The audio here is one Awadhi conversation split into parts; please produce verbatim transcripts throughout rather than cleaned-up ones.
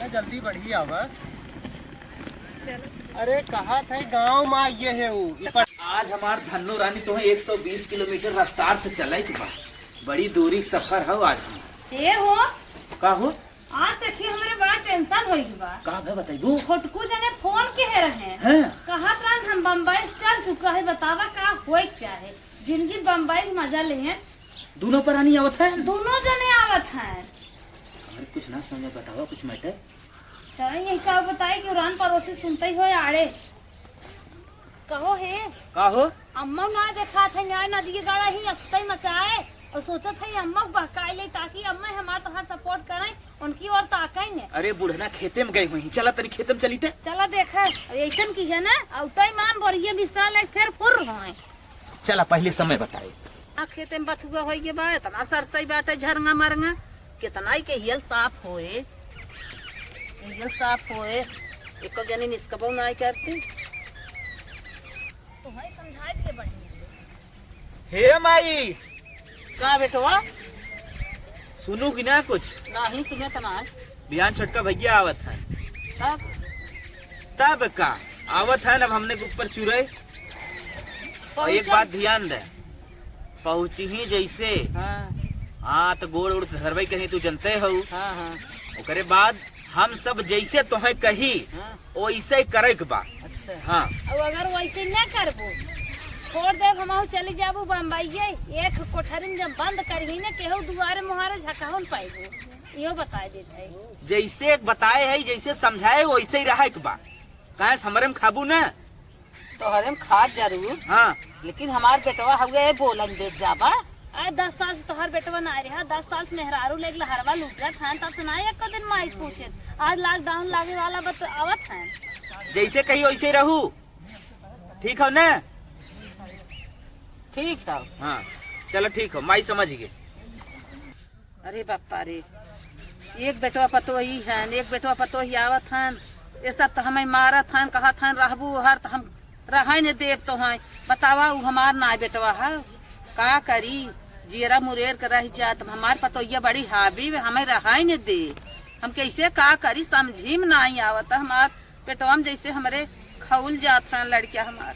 ना जल्दी बढ़ी आवा। अरे कहा था गाँव में आइए है वो, ई पर आज हमार धन्नो रानी तोहे एक सौ बीस किलोमीटर रफ्तार से चले के बा। बड़ी दूरी के सफर है आज हमार। ए हो। का हो? आज देखिए हमरे बड़ा टेंशन होई गई बा। का भे बताइबू? छोटकू जने फोन किहे रहे। हैं? कहत रहन हम बम्बई से चल चुका है, बतावा का होए के चाहे। जिंदगी बम्बई के मजा ले हैं। दोनों परानी आवत हैं? दोनों जने आवत हैं। हमरे कुछ ना समझ, बतावा कुछ मैटर। चलो यही का बताई कि उरान पड़ोसी सुनते ही होए आड़े। कहो हे। का हो? अम्मा ना देखा थे, न्याय नदी के गाड़ा ही अखतई मचाए और सोचत है अम्मा को बहकाई ले ताकि अम्मा हमार तोहार सपोर्ट करें, उनकी ओर ताकई ने। अरे बुढ़ना खेते में गए हुई, चला तनी खेते में चली ते। चला देखा, ऐसन की है ना, अउतई मान बोरिया बिस्तर ले फिर फुर होए। चला पहले समय बताए। आ खेते में बथुआ होई के बा, इतना सरसई बाटे झरंगा मरंगा, कितना ही के हियल साफ होए, हियल साफ होए, एको जनी निस्कबो नाई करती। तो है समझा दिए बहिनी से। हे माई। का बेटवा? सुनू कि ना कुछ? नाही सुने त ना है। बिहान छोटका भैया आवत है। तब? तब का? आवत है ना, अब हमने के ऊपर चुरे। और एक पहुँचल? बात ध्यान दे, पहुँची ही जैसे, हाँ। हाँ, तो गोड़ उड़ धरबई कहीं, तू जनते हो। हाँ, हाँ। ओकरे बाद हम सब जैसे तोहे कही, हाँ। ओइसे करे के बा। अच्छा। हाँ। और अगर वैसे न करबो, छोड़ दे, हम चली जाबू बम्बई, एक कोठरी में जब बंद करही ने, केहू दुआरे मुहारे झकहन पाइबो, इहो बता देत है। जैसे बताए है, जैसे समझाए, वैसे ही रहे के बा। काहे से हमरे में खाबू ना? तोहरे में खात जरूर, हाँ। लेकिन हमार बेटवा हउए, बोलन देत जाबा। अरे, दस साल से तोहर बेटवा ना रहा, दस साल से मेहरारू लेके लहरवा लूटत हैं, तब तो ना एको दिन माई पूछे। आज लॉकडाउन लागे वाला बा तो आवत हैं। जैसे कही वैसे रहू, ठीक हो ना? ठीक है। हाँ, चलो ठीक हो, माई समझ गए। अरे बापा रे, एक बेटवा पतोही हन, एक बेटवा पतोही आवत हन, ये सब तो हमें मारत हन, कहत हन रहबू हर, तो हम रहे न देब तो हैं। बतावा, उ हमार नाय बेटवा है, का करी, जियरा मुरेर के रह जात। हमार पतोहिया बड़ी हावी, हमें रहे न दे, हम कैसे का करी, समझी में नाई आवत हमार पेटवा में जैसे हमरे खौल जात हैं लड़किया हमार।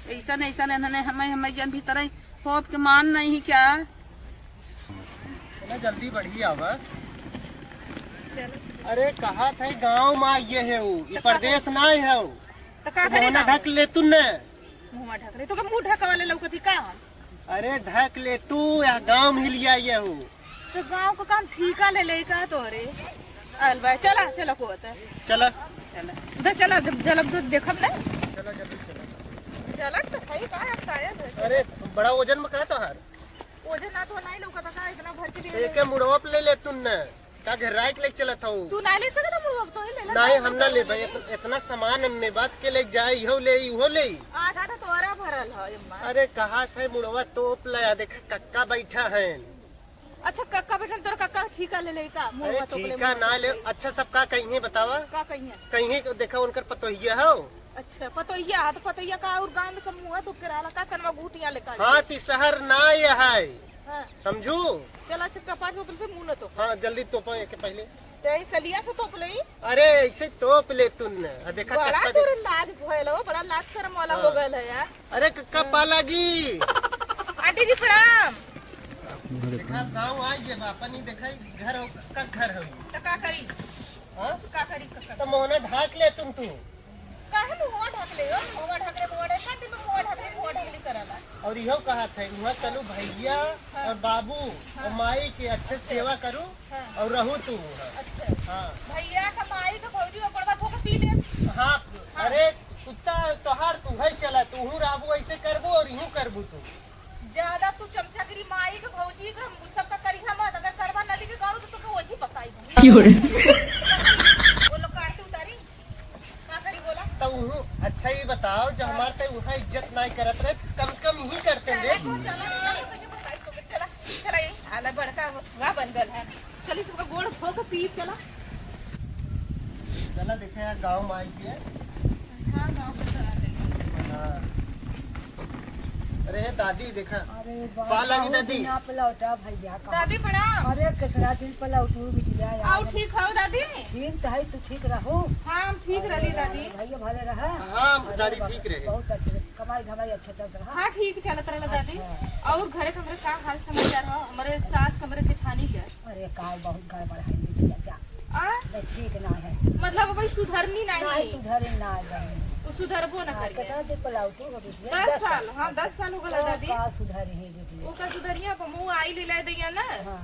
ऐसन, ऐसन इन्होंने हमें, हमें जन भीतर होप के मान नहीं क्या? इतना जल्दी बढ़ी आवा। चलो। अरे कहा था गाँव में आइए है वो, ये तो का परदेश ना है वो। तो का तो करे मुँह ना गाँव ढक में? ले तू न। मुँह ढक ले, तो का मुँह ढका वाले लौकत ही का हम? अरे ढक ले तू, यह गाँव में ही लिया ये हो। तो गाँव को काम ठीका ले ले का तोरे? आयल बा, चला, चला को होता है। चला। चला। उधर चला, जब जलब तो देखब ना। चला, जल्दी चला। चला तो है का, अब काया धर। अरे, बड़ा वजन में का तोहार? वजन ना तो नहीं लौकत का, इतना भर के लिए। एके मुड़वा पे ले ले तू न। का घेराई के लेके चलत हऊ? तू ना ले सकत, हम लोग तो ही ले ले। नहीं, हम ना लेबे। इत-, इतना सामान हम में बात के लेके जाए, इहो ले, इहो ले। आधा तो तोरा भरल है, अम्मा। अरे, कहा थे मुड़वा तोप ले, आ देख कक्का बैठा है। अच्छा, कक्का बैठल, तोर कक्का ठीका ले ले का? अरे, मुड़वा तोप ले, ठीका मुड़वा ना तोप ले। अच्छा, सब का कहिए बतावा? का कहिए? कहिए कि देखा उनकर पतोहिया हो। अच्छा, पतोहिया, हाँ, तो पतोहिया का और गाँव में सब मुँह तो कराला, का कनवा घूटिया ले काढ़ हाँ, ले। ती शहर ना ये है। हाँ। समझू? चला, अच्छा, कपार के ऊपर से मुँह न तोप। हाँ, जल्दी तोपा एके पहले। ते ई सलिया से तोप ले। अरे, ऐसे तोप ले तू न। आ, देखा बड़ा कत्ता दे- तोर लाज भयल हो, बड़ा लाज शर्म वाला हाँ। हो गयल है यार। अरे, क-, कप्पा लागी। आंटी जी, प्रणाम। देखा, गाँव आई ये बा, अपन ही देखा, ई घर हो, का घर हो? तो का करी? हाँ? का करी, का करी? तो मोहना ढाक ले तुम तू। काहे मुंहवा ढक ले हो? मुंहवा ढक ले, मुंहवा ढक ले, मुंहवा ढक ले, मुंहवा ढक ले करला। और इहो कहा थे, वहाँ चलू भैया हाँ। और बाबू हाँ। और माई के अच्छे अच्छा। सेवा करू हाँ। और रहू तू वहाँ। अच्छा। हाँ। भैया का माई का भौजी का गोड़वा धो के पी ले। हाँ, हाँ। अरे कुत्ता तोहार तू है चला, तू हूँ रहबू ऐसे करबू और यूँ करबू तू। ज्यादा तू चमचागिरी माई के भौजी के हम सबका करिहा मत, अगर करवा नदी के गाड़ू तो तोके वही बताई दूंगी। क्यों रे? बोलो काट उतारी। का करी बोला? तो उहु, अच्छा ये बताओ, जो हाँ। हमार ते उहाँ इज्जत नाई करत रहे, कम से कम यही करते चला, ले। चला, चला, चला, चला, चला, ये आला बड़का वाह बन गल है। चली सबका गोड़ धो के पी, चला। चला देखे यार गाँव में आई के। हाँ, गाँव में चला देखे। हाँ। अरे दादी देखा। अरे बाप, पा लागी बहुत दादी। दिन आप लौटा भैया का। दादी प्रणाम। अरे कितना दिन पर लौटू बिटिया यार। आओ ठीक हो दादी। ठीक तो है, तू ठीक रहो। हाँ, हम ठीक रहली दादी। भैया भले रहा। हाँ, अरे दादी बाप रे, ठीक रहे। बहुत अच्छे, कमाई धमाई अच्छा चलत रहा। हाँ, ठीक चलत रहला दादी। अच्छा। और घरे के हमरे का हाल समाचार हो? हमरे सास के, हमरे जेठानी के। अरे, काल बहुत गड़बड़ है बिटिया, जा। आ? नहीं, ठीक ना है। मतलब, अबही सुधरनी नहीं? नहीं, सुधरे ना है बहन। वो सुधरबो ना हाँ, करिए। कितना दिन पलाऊ तू हो बिटिया? दस साल, हाँ, दस साल हो गला तो दादी। का सुधरी है बिटिया? ओकर सुधरिया पर मुँह आई ले ले दैया ना। हाँ।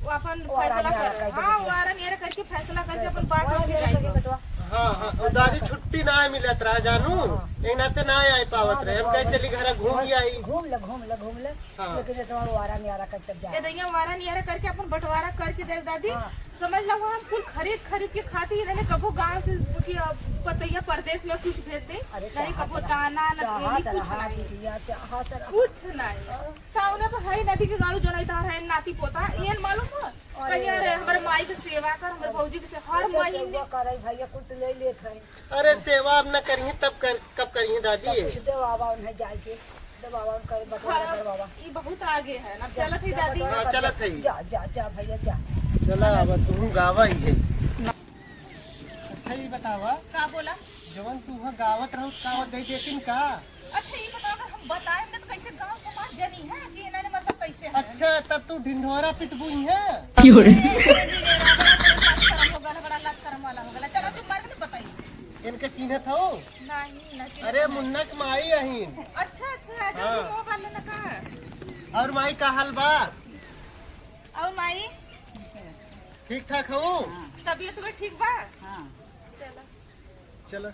वो अपन वो फैसला आराम करे। आराम करके हाँ, वो बिटिया। आराम यार करके फैसला करके अपन बात वो आराम करके यार करके जाएगा। बेटवा। हाँ, हाँ, वो दादी छुट्टी ना मिलत रहा जानू, हाँ। एक नाते ना आए पावत हाँ, रहे। हम बेटवा, कहे चली घर घूम ही आई। घूम ले, घूम ले, घूम ले। हाँ। लेकिन ये तुम्हारा वो आराम यारा करके जाए। ये दैया वारा नियारा करके अपन बंटवारा करके दे दादी। हाँ। समझ लो, हम कुल खरीद खरीद के खाती, इन्होंने कबो गाँव से कुछ, अ, पतैया परदेश में कुछ भेज दे, अरे, नहीं चाहत कबो रहा, दाना, न चाहत तेली, कुछ रहा, नहीं। बिटिया, चाहत रहा। कुछ नहीं। हाँ। का उन्हें तो है नदी के गाड़ू जो नहीं था, है नाती पोता, ये न मालूम है? अरे। कहीं, "अरे, हमारे माई के सेवा कर, हमारे भौजी के से-," हर कैसे महीने सेवा करे भैया, कुछ ले लेत है। अरे, सेवा अब न करिए, तब कर, कब करिए दादी? तब कुछ देवावा उन्हें जाए के, देवावा उनका बटवारा हाँ, करवावा। ई बहुत आगे है ना, जा, चलत ही जा दादी। बटवारा हाँ, कर चलत जा। है। जा, जा, जा भैया, जा। चला, अब तू गावा ही है। अच्छा, ये बतावा, का बोला? जवन तू वहाँ गावत रहो, का वो दे देतिन का? अच्छा, ये बताओ, अगर हम बताएं ना, तो कैसे गांव समाज जनी है कि इन्होंने मतलब कैसे है? अच्छा, तब तू ढिंढोरा पिटबू ही है? क्यों रे? अरे, अरे, अरे, बड़ा लाज शरम हो गला, बड़ा लाज शरम वाला हो गला। चलो, तू मर के बताइए। इनके चिन्हत हो? नहीं, ना चिन्हत अरे, है। मुन्ना के माई अहिन। अच्छा, अच्छा, अच्छा, हाँ। तू मोबाइल लेना का? और माई का हाल बा? और माई? ठीक ठाक हो? हाँ। तबीयत तो ठीक बा? हाँ। चलो। चलो।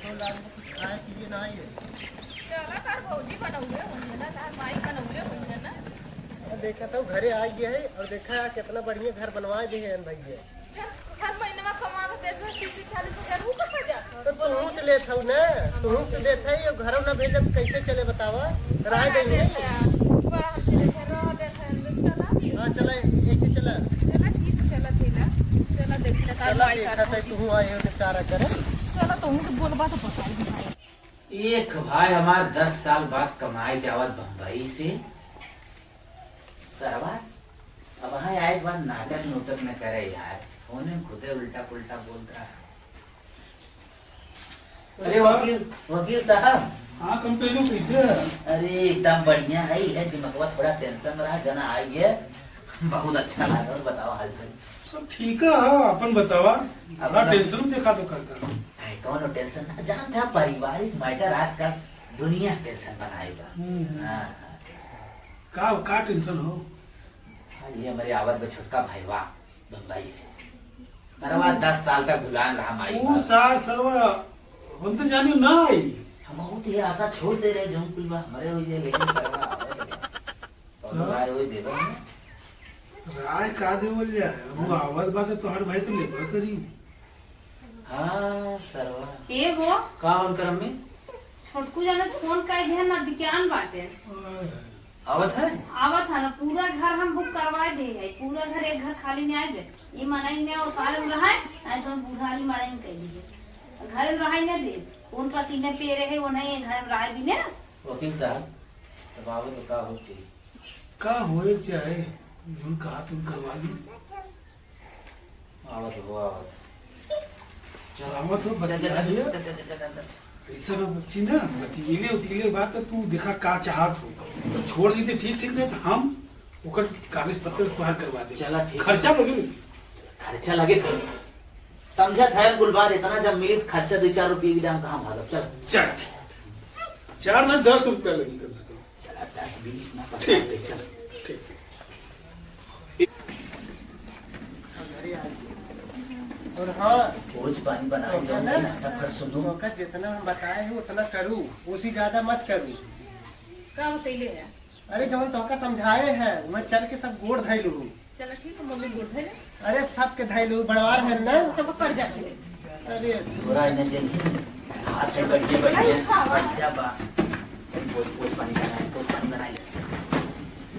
तो लाल में कुछ खाए पिए ना आइए। चला, तार भौजी बनौले होइहे ना, तार माई बनौले होइहे ना। और देखा तो घरे आ गया है और देखा कितना बढ़िया घर बनवा दे हैं भैया। जब हर महीने में कमा के दे दे तीस चालीस हजार, वो कहाँ जाता? तो तू तो लेत हऊ ना, तू तो देत है, ये घरों ना भेजब, कैसे चले बतावा? राय दे नहीं। बाहर चले थे, रह दे थे, चला। हाँ, चला, ऐसे चला। चला, ठीक, चला, चला। चला, देख ले, तार चला, माई देखा का था, तू आए हो, निपटारा करे। चला, तू तो बोलबा तो बताई भाई। एक भाई हमार दस साल बाद कमाए के आवत बम्बई से। सरवा, अब यहाँ आए के बाद नाटक नोटक न करे यार, फोन में खुदे उल्टा पुल्टा बोलत रहा। अरे वकील, वकील साहब। हाँ, कंपनी कैसे है? अरे एकदम बढ़िया है, ये दिमकवा थोड़ा टेंशन में रहा, जना आई है, बहुत अच्छा लगा। और बताओ हालचाल? सब ठीक है, हाँ, अपन बतावा। बड़ा अपन टेंशन में देखा तो करता। अरे कौनो टेंशन ना, जानत है पारिवारिक मैटर आजकल दुनिया टेंशन बनाए बा। हम्म, हम्म। हाँ, हाँ। का, का टेंशन हो? हाँ, ये हमरे आवत बा छोटका भाईवा बम्बई से। सरवा दस साल तक भुलान रहा माई ऊ बाप। सार सरवा, हम तो जानी ना आई। हम बहुत ही आशा छोड़ दे रहे जौन कुल बा हमरे हो जाए, लेकिन सरवा आवत बा। कौनो हाँ। राय होई देबे ना। राय का देवल जाए? अब वो हाँ। आवत बा तो तोहार भाई तो लेबा करी। हाँ, सरवा। ए हो। का उनकर अम्मी? छोटकू जाने फोन कर दिया ना, दिक्यान बाटे। आय। आवत है? आवत है ना, पूरा घर हम बुक करवा दे है, पूरा घर, एक घर खाली नहीं आए बे। ये मनई ने वो सारे में रहा है, नहीं तो बूढ़ा वाली मनई में कह दीजिए। घर में रहा ही नहीं दे, कौन पसीने पे रहे, वो नहीं घर में रहा भी नहीं। वकील साहब, तब आवत तो का हो चाहिए? का होए चाहे, जौन कहा तुम करवा दी। आवत हो, आवत। चल, आवत हो, चल, चल, बतिया चल, लिया। चल, चल, चल, चल, अंदर चल। ऐसा ना बच्ची ना, बतियले उतियले बात तो तू देखा का चाहत हो। तो छोड़ देते ठीक, ठीक नहीं तो हम ओकर कागज पत्र तोहार करवा दे। चला, ठीक। खर्चा लगे। खर्चा लगे था। समझत है कुल बात, इतना जब मिली तो खर्चा दो चार रुपये भी दाम कहाँ भागब, चल। चल, ठीक। चार ना दस रुपया लगी कम से कम। चला, दस बीस ना, पचास ठीक। दे, चल। ठीक। और हाँ, भोज पानी बनाए अच्छा जाओ, ना? नाटक भर सुनो। तोका जितना हम बताए हैं, उतना करू, उसी ज्यादा मत करू। का बतैले है? अरे, जवन तोका समझाए हैं, वह चल के सब गोड़ धइलू। चलो ठीक है, मम्मी गोड़ धइले। अरे, सबके धइलू, बड़वार है ना? सब कर जाते हैं। अरे। तोरा इन्हें जे हाथ है बढ़िया, बढ़िया, अरे, खावा। पैसा बा। चल, पोस, पोस पानी बनाए, पोस पानी बनाए।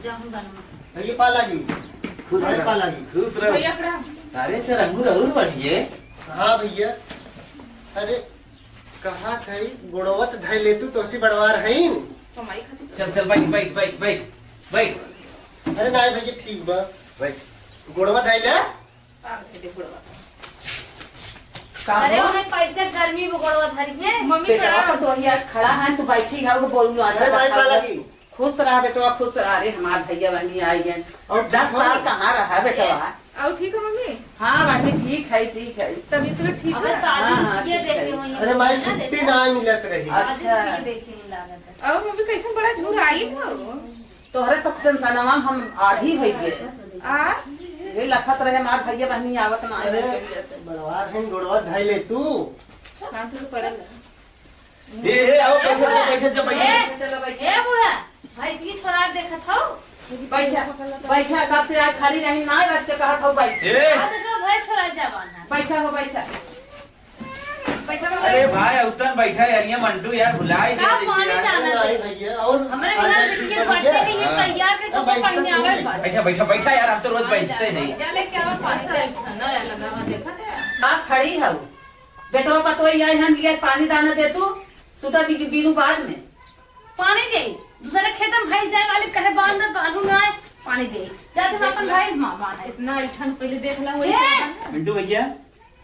जा, हम गाना। अरे, पाला जी। खुश अरे, रहो। पाला जी। खुश रहो। भैया, प्रणाम। अरे, चल, अंगूर, अंगूर बढ़िए। हाँ, भैया। अरे, कहा थई, गोड़वत धइ लेतू, तोसी बड़वार हईन। कमाई खातिर। चल, चल, बैठ, बैठ, बैठ, बैठ। बैठ। अरे नाहीं भैया, ठीक बा, बैठ। गोड़वा धइले। का अरे हो? ओने कैसे गर्मी में गोड़वा धरी है? मम्मी बेटवा प्रणाम। तो तोहिया खड़ा है, तू बैठी है, वो बोलू आ अरे जा, भाई, बैठा का हुआ। लगी? खुश रहा बेटवा, खुश रहा। अरे हमार भैया बहनी आई गए। और दस ठीक हो? साल कहाँ रहा बेटवा? ए, और ठीक हो मम्मी? हाँ बहनी, ठीक है, ठीक है। तबीयत तो ठीक अबे है? ताजी हाँ, हाँ, ये ठीक देखे है। हुई अरे माई, ना छुट्टी देखे। ना मिलत रही। अच्छा। ताजी ये देखे हुई लागत है। और मम्मी कैसन बड़ा झूर आई हो? तोहरे सब टेंशनवा में हम आधी होइ गए। आ? ये लखत रहे हमार भैया बहनी आवत ना है अरे, जल्दी से। बड़वा फिन गोड़वा धइ ले तू। शांत से पड़ल। ए, ए, आओ, बैठे जा, बैठे जा, बैठे जा। ए, चलो, बैठे। ए, बूढ़ा, भैंस की छोरार देखत हौ? बैठा, बैठा, कब से आज खड़ी रही ना, रच के कहत हौ, बैठ। ए। आ देखो, भैंस छोरार जवान है। बैठा हो, बैठा। बैठा हो। अरे भाई, उतन बैठा यार, ये मंटू यार, भुलाई गया का जैसे पानी यार। डाला? नहीं भैया, और हमरे आज बिना आज बिटिया ठीक है पढ़ते भैया? नहीं है, हाँ। तैयार के अब तो बैठता पढ़ने तो आवे नहीं। बस। बैठा, बैठा, बैठा यार, हम तो रोज बैठते हैं। जा लेके आवा पानी, जा, ठंडा है, लगा हुआ, देखा था? का खड़ी हौ? बेटवा पतोई आई हन, लिया पानी दाना दे तू, सुता की बीनू बाद में। पानी दे, दूसरे खेत में भैंस जाए वाली कहे बांध दे, बांधू ना आए, पानी दे। जा तुम अपन भैंस माँ बांध है। इतना ई ठंड पहले देख ला, वही ए! ठंड है ना। मिंटू भैया।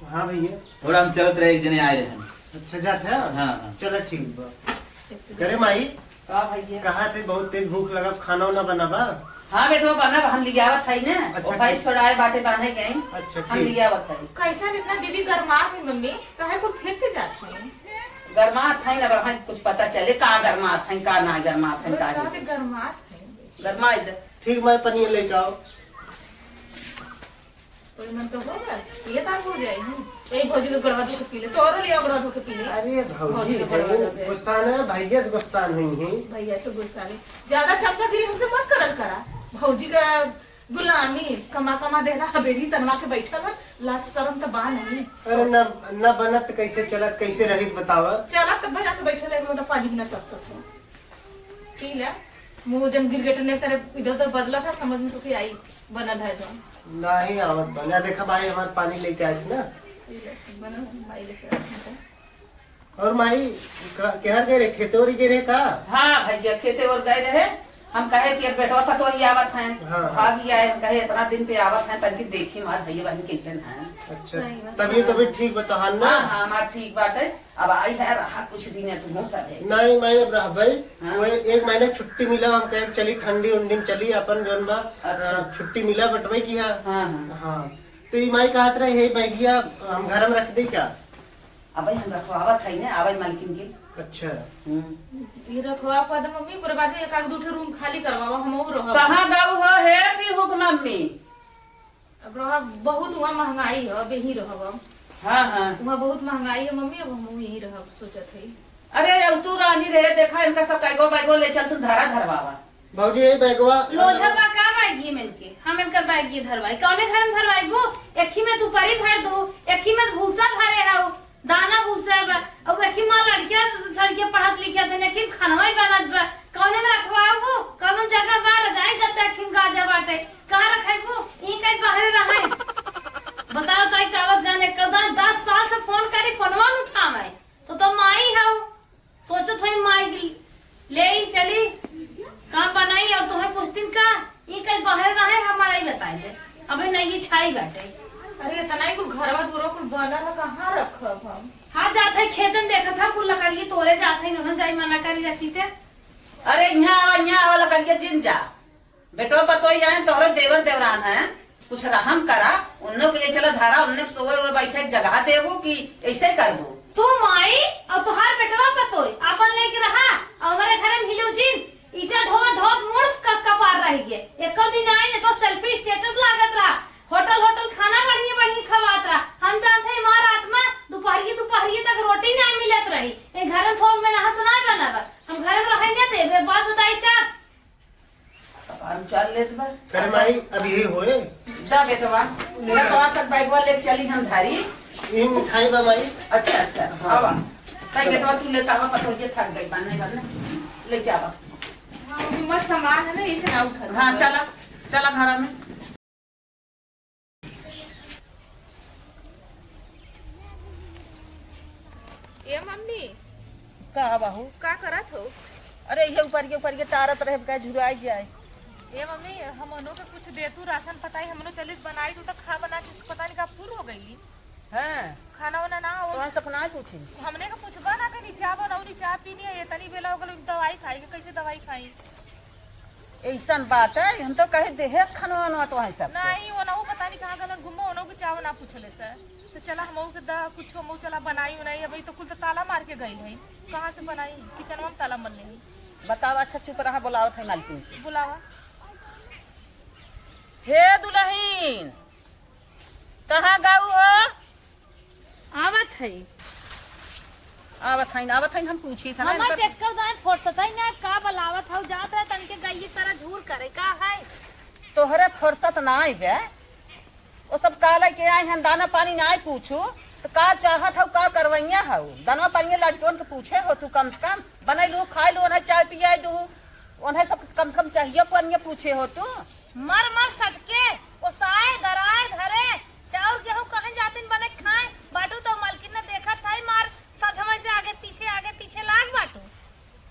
हाँ भैया। थोड़ा हम चलत रहे, एक जने आए रहे। अच्छा, जात है? हाँ, हाँ। चलो ठीक बा। करे माई, का भैया? कहा थे बहुत तेज भूख लगा, खाना उना बनाबा? हाँ बेटवा, बनाब, हम लियावत हई ना। अच्छा, ओ भाई ठीक। छोड़ाए बाटे बांधे गए। अच्छा, हम ठीक। लियावत हई। कैसन इतना दीदी गरमात है मम्मी? काहे को फेंक के जात है? गरमात है ना, बड़ा कुछ पता चले का गरमात है, का ना गरमात है, और का का नहीं। के गरमात है? गरमाई दे। ठीक, मैं पनीर लेके आओ। कोई मन तो होगा, ये तार हो जाए, हम्म। ए, भौजी के गोड़वा धो के पी ले, तोरो लिया गोड़वा धो के पी ले। अरे भौजी, भौजी के गोड़वा धो के। गुस्सा ना, भैया से गुस्सा नहीं है। भैया से गुस्सा नहीं। ज्यादा चमचागिरी हमसे मत करल करा। भौजी का गुलामी, कमा कमा देला, हवेली तनवा के बैठल है, लाज शरम त बा नहीं। अरे न, न बनत कैसे चलत, कैसे रहित बतावा? चलत त बजा के बैठल है, एक लोटा पानी बिना तरसत है। पी ले, मुँह जन गिरगटने तरह इधर उधर बदला था, समझ में तो कि आई बनल है तो। नाही आवत बा। ना देखा भाई, हमार पानी लेके आइस ना। पी ले, बनल है, माई लेके आइस ना। और माई, का, केहर गए रहे? खेते ओरी गए रहे का? हाँ भैया, खेते ओर गए रहे। हम कहे कि अब बेटवा पतोही आवत हैं, हाँ, हाँ। भाग ही आए। हम कहे इतना दिन पे आवत हैं, तनकी देखी हमार भैया बहन कैसे हैं। अच्छा, सही बात। तबीयत, तबीयत ठीक बा तोहार ना? हाँ, हाँ, हमार ठीक बाटे। अब आई है, रहा कुछ दिन है, तुम सब है। नहीं, मैं अब रह भाई, हाँ। वो एक महीने छुट्टी मिला, हम कहे चली ठंडी उंडी में चली, अपन जौन बा, अच्छा। अ, छुट्टी मिला बटवे की है। हाँ, हाँ। हाँ, तो ई माई कहत रहे, "हे बैगिया हम घर में रख दे क्या?" अब भाई हम रखवावत है ना, आवे मालकिन के। अच्छा। हम्म। ये रखवा पा दे मम्मी, ओकरे बाद में एक आध दू ठो रूम खाली करवावा, हम और रहब। कहाँ गऊ हो हे पीहू के मम्मी? अब रहा, बहुत वहाँ महंगाई है, अब यहीं रहब अब। हाँ, हाँ। वहाँ बहुत महंगाई है मम्मी, अब हम यहीं रहब सोचत है। अरे, अब तू राजी रहे, देखा इनका सब बैगो, बैगो ले चल, तू धरा धरवावा। भौजी, ये बैगवा लोझा बा का बैगिए में इनके? हम इनकर बैगिए धरवाई, कौने घर में धरवाईबू? एकी में तू परी भर दू, एकी में भूसा भरे हऊ, दाना भूसा बा। अब एकी माँ लड़किया सड़किया पढ़त लिखत है, एकी में खानवा ही बनत बा, कौने में रखवाबू? कौनो जगह बा, रजाई गद्दा एकी में गाजा बाटे, कहाँ रखैबू? ई कहीं बाहरे रहे। बताओ ताई, कावत गाने कौदा दस साल से फोन करी, फोनवा न उठावे। तो तो माई हऊ, सोचत होई माई की ले ही चली, काम बनाई और तुम्हें पूछतीन का, ई कहीं बाहर ना है, हमारा ही बताई दे। अबे नहीं, ये छाई बाटे। अरे इतना ही कुल घरवा दूरो कुल बनल है, कहाँ रखब हम? हाँ, जात है खेतन, देखत है कुल लकड़िए तोरे जात है, नोहन जाई मना करी रची के। अरे यहाँ आवा, यहाँ आवा, लकड़िया जिन जा। बेटवा पतोई आए, तोहरे देवर देवरान है, कुछ रहम करा, उन्ने के ले चला धरा, उन्ने के सोवे हुए बैठे के जगह देबू कि ऐसे करबू? तू माई और तोहार बेटवा पतोई आपन लेके रहा, और हमारे घर में हिलू जिन, ईटा ढोवा ढोत मुड़ क-, कपार रह गए। एको दिन आई न तो selfie status लागत रहा, होटल होटल खाना बढ़िया बढ़िया खवात रहा। हम जानते हैं हमार आत्मा दोपहरिए दोपहरिए तक रोटी नहीं मिलत रही। ए घर में फोन में नहस नहीं बनावा, हम घर में रहे नहीं देबे। बात बताई साहब, कपार उचार लेत बा। करे माई, अब यही होए? दा बेटवा, ले। बेटवा सब बैगवा ले चली हम धारी। ई मिठाई बा माई। अच्छा, अच्छा, हाँ। आवा। ताई बेटवा तू लेता आवा, पतोहिए थक गई बा, नहीं बा, नहीं। लेके आवा। हाँ, मम्मी, मस्त सामान है ना, इसे ना उठा। हाँ, चला, चला घर में। ए मम्मी। का बहू? का करत हो? अरे, ये ऊपर के, ऊपर के तारत रहे, का झुराई जाए। ए मम्मी, हमनो के कुछ दे तू राशन पताई, हमनो चलित बनाई तू तो खा बना के पता नहीं का फूल हो गई। हाँ। खाना वाना ना हो। तो हम सब ना पूछी। हमने के पूछबा ना कनी चाह बनाऊ नी, चाह पीनी है, ये तनी बेला हो गल, दवाई खाई के, कैसे दवाई खाई? ऐसन बात है, हम तो कहे देहे खाना वाना तो है सब। नहीं, वो ना, वो पता नहीं कहाँ गलन घूमो, उन्हों के चाह ना पूछले से। तो चला हम के दा कुछ हम चला बनाई उनाई, अभी तो कुल तो ताला मार के गई है, कहाँ से बनाई? किचनवा में ताला मरले है। बतावा, अच्छा चुप रहा, बुलावत है मालकिन के। बुलावा। हे दुलहिन, कहाँ गऊ हो? आवत है। आवत हईन, आवत हईन, हम पूछी था ना हमार इनकर। देखकर दाएं फुर्सत है ना, का बलावत हऊ, जात रहे तनके गई तरह झूर करे, का है? तोहरे फुर्सत ना आई बे, वो सब काले के आए हैं, दाना पानी ना पूछू, तो का चाहत हऊ, का करवैया हऊ? दाना पानी लड़कियों के पूछे हो तू, कम से कम बनाई लू, खाई लू, उन्हें चाय पियाई दू, उन्हें सब कम से कम चाहिए पानी पूछे हो तू। मर मर सटके, ओसाए, दराए, धरे, चाउर गेहूं कहन जातिन बने खाए, बाटू तो मलकिन ने देखत है, मार सझमय से आगे पीछे, आगे पीछे लाग बाटू।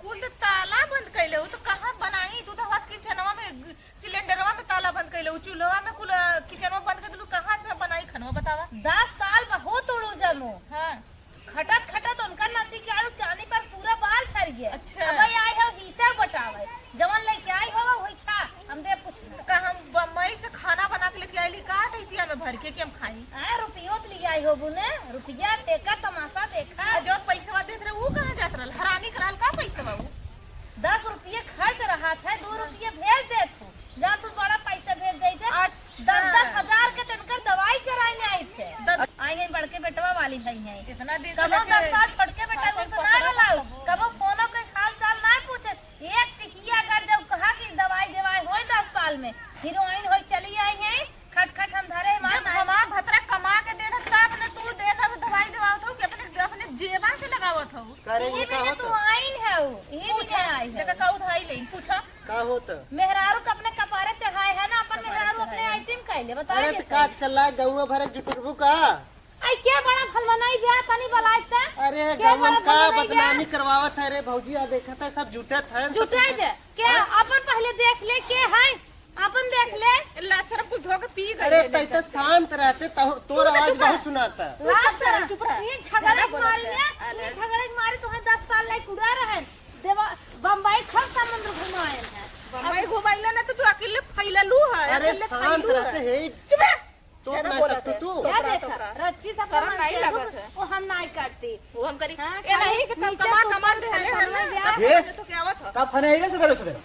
कुल तो ताला बंद कैले हो, तो कहाँ बनाई? तू तो हवा किचनवा में, ग-, सिलेंडरवा में ताला बंद कैले हो, चूल्हवा में कुल, अ, किचनवा बंद कर दिलू, कहाँ से बनाई खनवा, बतावा? दस साल बहुत उड़ू जमो। हाँ। खटत खटत उनकर नाती के आड़ू चानी पर पूरा बाल झर गया। अच्छा। अब आई हो हिस्सा बटावे, जवन लेके आई हो वही खा, हम दे कुछ ना। तो का हम बम्बई से खाना बना के लेके आइली का टैचिया में भर के कि हम खाई? आ, रुपयो तो ले आई हो बुने, रुपया टेका तमाशा देखा। आ, जौन पैसवा देत रहे, ऊ कहाँ जात रहल? हरामी कराल का पैसवा ऊ? दस रुपये खर्च रहा था, दो रुपये भेज देत हो। जा तू बड़ा पैसा भेज दे दे। अच्छा। दस दस हजार के तनकर दवाई कराने आई थे। दस आई है बड़के बेटवा वाली भाई है। इतना दिन से कबो लेके दस साल छोटके बेटा को तो ना पसरा लाओ। कबो फोनो के हाल चाल ना पूछे। एक टिकिया अगर जब कहा कि दवाई देवाई होई दस साल में, हीरोइन होई चली आई है, खट खट हम धरे मार जब आई। हमार भतरा कमा के देना तब न तू देना तो दवाई देवावत हो कि अपने, अपने जेबा से लगावत हो। करे ये यही में कहा तू था। आइन है वो, यही में पूछा, आई है। देखा का उधाई लेन, पूछा। का होत? मेहरारू के अपने कपारे चढ़ाए है ना, अपन कपारे मेहरारू अपने चढ़ाए। आइटिम कैले, बताए अरे तो देते। का चला गौवा भर जुटुरबू का? आई के बड़ा भलमनाई ब्याह तनी बलाइत है। अरे के गौवा बड़ा का भलमनाई ब्याह? बदनामी करवावत है रे भौजी, आ देखत है सब जुटत है, सब जुटत है। के हाँ? अपन पहले देख ले के है, अपन देख ले। ला शरम कुल धो के पी गई अरे है तै तो देखत है। शांत रहते तो तोर तू तो आवाज चुप रह। बहुत सुनाता। ला शरम, चुप रह। ये झगड़े ज्यादा के बोलत मारे है। ने, अरे। ये झगड़े के मारे तुम्हें दस साल लाइक उड़ा रहे हैं। देवा, बम्बई खूब समुद्र घुमाए हैं। बम्बई घुमाइला ना तो तू अकेले फैललू है, अरे अकेले शांत फैलू रहते है। है। चुप रह। तो ज्यादा ना बोलत सकते है। तू। क्या टोकरा, देखा? टोकरा। रस्सी सब शर्म कमर नहीं से लगत है। वो हम नहीं करती। वो हम करी। हाँ, ए खाली नहीं कि कम नीचे कमा से कमा ऊपर दे हले फैसला हम ना। गया। दस ये? साल में तो क्या हुआ था? का फने आइले सवेरे सवेरे?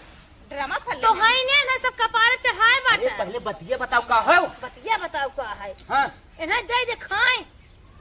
ड्रामा फल तो ले। है ही नहीं, ना सब कपारे चढ़ाए अरे बाटे। पहले बतिया बताओ का है? बतिया बताओ का है? हाँ। इन्हें दे दे खाए।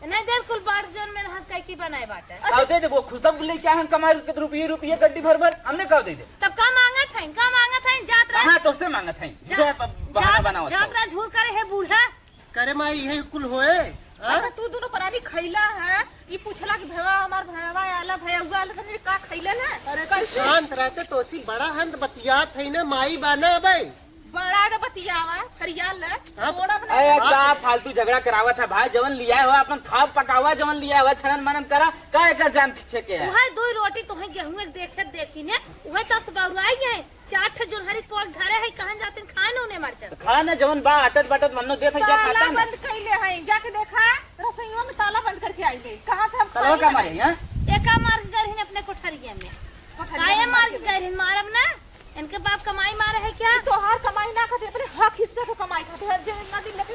इन्हें दे कुल बार जौन में हाथ कई की बनाए बाटे। अब दे दे वो खुशबू ले क्या हम कमा के रुपये रुपये गड्डी भर भर हमने कब दे दे? तब का मांगत है? का मांगत है? जात रहा। हाँ तो से मांगत है। जा-, जो है प-, बहाना जात, बनाओ जात तो। रहा झूर करे है बूढ़ा। करे माई यही कुल होए, हाँ? अच्छा, तू दोनों परानी खैला है, ई पूछला कि भैया हमार भैया आला, भैया आला, तने का खैले ना? अरे, तू कैसे? शांत रहते, तोसी बड़ा हंद बतियात है ना, माई बाना अबे। बड़ा तो बतियावा, फरियाल है, हाँ, तो छोड़ अपने अरे, का फालतू झगड़ा करावत है भाई, जवन लिया हुआ अपन खाव पकावा, जवन लिया हुआ छनन मनन करा, का एकर जान खींचे के है? वही दो रोटी तुम्हें गेहूं एक देखे देखी ने, वही तो बउराई है। चार ठे जोन्हरी पोल धरे है, कहन जातिन खाए न उन्हें मर जा। खा न जवन बा, अटत बटत मन्नो देत है, जा ताला खाता न। बंद कइले है, जाके देखा, रसोईया में ताला बंद करके आई गई। कहाँ से हम तलवा खाई का बनाई? मारे, हाँ? एका मार के गए रहिन अपने कोठरिया में। कोठरिया काहे में मार मार के के गए रहिन? मारब ना? इनके बाप कमाई मारे है क्या? ई तोहार कमाई ना खाते, अपने हक हिस्सा के कमाई खाते है। जे इतना दिन लेके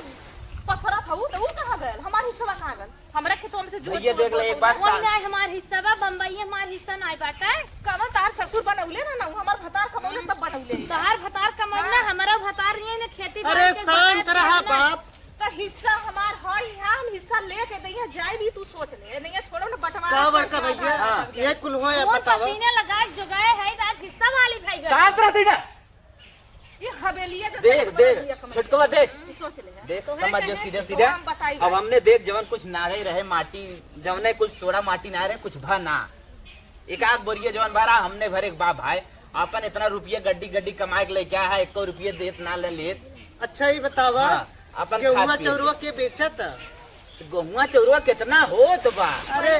पसरत हऊ, तो ऊ कहाँ गयल? हमार हिस्सा कहाँ गयल? हमरा खेतवा में से जोत भैया, बोत देख ले, बोत एक बात बोत। सा- वही आए हमार हिस्सा बा, बम्बई हमार हिस्सा नाय बाटे। कमल तार ससुर बनौले ना, ना, उ हमार भतार कमौले तब बनौले। तोहार भतार कमौले ना, हाँ। हमारा भतार नहीं है ना, खेती अरे बाड़ी के शांत भतार रहा नहीं है ना। बाप। तो हिस्सा हमार है यहाँ, हम हिस्सा लेके दइया जाए भी, तू सोच ले। नहीं है, छोड़ो ना, बंटवारा का कर बड़का दिया भैया? जाए। हाँ। ये कुल हो या वो बतावा। पसीने लगाए जोगाए है, आज हिस्सा वाली भाई बहन। शांत रहती ना। ये हवेलिया जो देख, तोहरे देख, बगलिया के छोटकवा देख। हम्म, सोच ले। देख, तोहरे समझ जो कहे सीधे कि सीधे। हम बताई अब बात। हमने देख जवन कुछ नारे रहे माटी, जवने कुछ सोड़ा माटी नारे कुछ भा ना। एक आध बोरिया जवन भरा हमने भरे एक बा भाई। अपन इतना रुपया गड्डी गड्डी कमाए के लेके आया है, एको रुपया देत ना ले लेत। अच्छा ही बतावा, हाँ, अपन गेहुआ खात पिए चौरवा के। के बेचत? गेहुआ चौरवा कितना होत बा? अरे।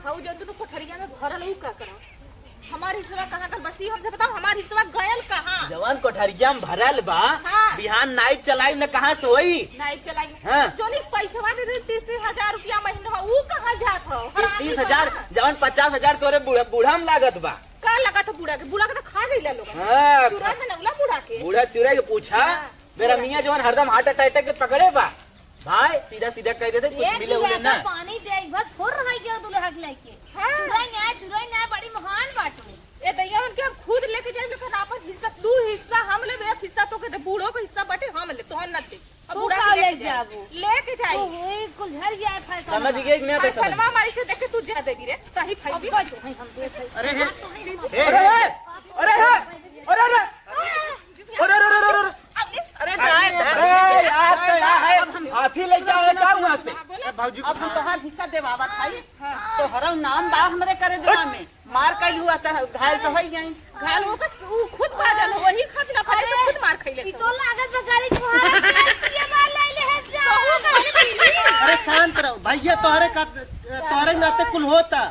हऊ जो दुनो कोठरिया में भरल ऊ का करा? हमार हिस्सा कहाँ गल? बस ई हमसे बताओ, हमार हिस्सा गयल कहाँ? जवन कोठरिया में भरल बा, हाँ। बिहान नाइट चलाई न कहाँ से होई? नाइट चलाई। हाँ। जोनी पैसवा दे दे, तीस तीस हजार रुपया महीना, ऊ कहाँ जात हो? तीस तीस हजार, जवन पचास हजार तोरे बूढ़ा, बूढ़ा में लागत बा। का लागत हो बूढ़ा के? बूढ़ा के तो खा गइला लोग। हाँ। चुरा है ना उला बूढ़ा के। बूढ़ा चुरा के पूछा। हाँ। मेरा मियाँ जवन हरदम हार्ट अटैक के पकड़े बा। भाई, सीधा सीधा कह देते, कुछ ए मिले उले पियासा ना। पानी दे, एक बार फुर रह गया दूल्हा के लेके। हाँ। चुराई ना, चुराई ना, बड़ी महान बाटू। ए दैया, उनके हम खुद लेके जाए, लेकिन आपन हिस्सा, दू हिस्सा हम लेब, एक हिस्सा तो के दे, बूढ़ो के हिस्सा बाटे हम लेब, तोहन ना दे। अब तू बूढ़ा का के लेके लेके जाए। जाबू? लेके जाई। ओहो, ई कुल झर गया है फैशन समझ में। गए कि नहीं फैशन फैशन में? हमारी से देख के तू जा देबी रे, तही अब फैसली। बच, हम, हम देख अरे हे, हे, अरे हे, अरे हे, अरे, अरे, अरे, अरे, अरे, अरे। अरे, अरे, जाए, अरे, यार, तो यहाँ है, हाथी लेके आ रहे क्या हुआ से? ए, भौजी, अब हम तोहार हिस्सा देवावत हई, तोहरा नाम बा हमरे करेजवा में। मार कइल हुआ त घायल तो होई गई। घायल हो के उ खुद बाजल हो, वही खातिर अपने से खुद मार खइले ई सब। तो लागत बा गाड़ी तुम्हारा ये बार ले ले है जा। तो उ काहे पीली? अरे, शांत रहो भैया, तोहरे का, तोहरे नाते कुल होता।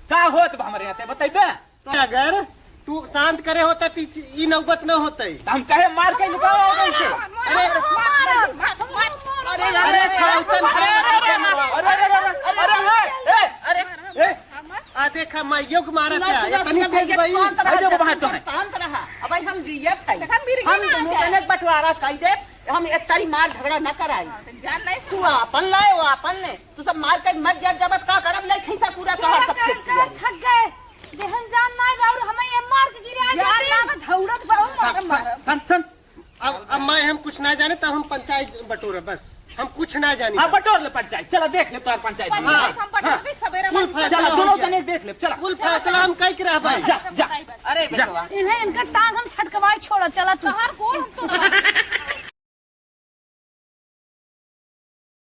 का होत बा हमरे नाते, बतइबे? तो अगर तू शांत करे होता, त ई नौबत न होतई। त हम कहे मार के लुकावा हो गई से? अरे, अरे, अरे, अरे, अरे, अरे, अरे, अरे, अरे, अरे, अरे, अरे, अरे, आ देखा, माइयो के मारत है, इतनी तेज भाई। शांत रहा, शांत रहा। अब भाई हम जियत है। देखा, मेरी हम दोनों जने बंटवारा कर दे, हम एक तारी मार झगड़ा न कराई। जान नहीं तू आपन लाए, वो आपन ले। तू सब मार के मत जा, जबत का करब, ले खैसा पूरा तोहर सब खेत किया। थक गए। देहन जान नाय बा, और हमें ये मार के गिरा जान देती। ना बा, धौड़त बा, मार, मार। सन, सन। अब, अब मैं हम कुछ ना जाने, तब हम पंचायत बटोरे, बस। हम कुछ ना जाने। हाँ, बटोर ले पंचायत। चला, देख ले तोहर पंचायत। पंचायत हाँ, हम बटोर हाँ। भी सवेरे कुल में फैसला चला, हो दोनों गया। जने देख ले, चला। कुल फैसला हम कह के रह भाई। जा, जा। अरे जा। बेटवा। इन्हें इनका टांग हम छटकवाई छोड़ा, चला तू। तोहर गोड़ हम तो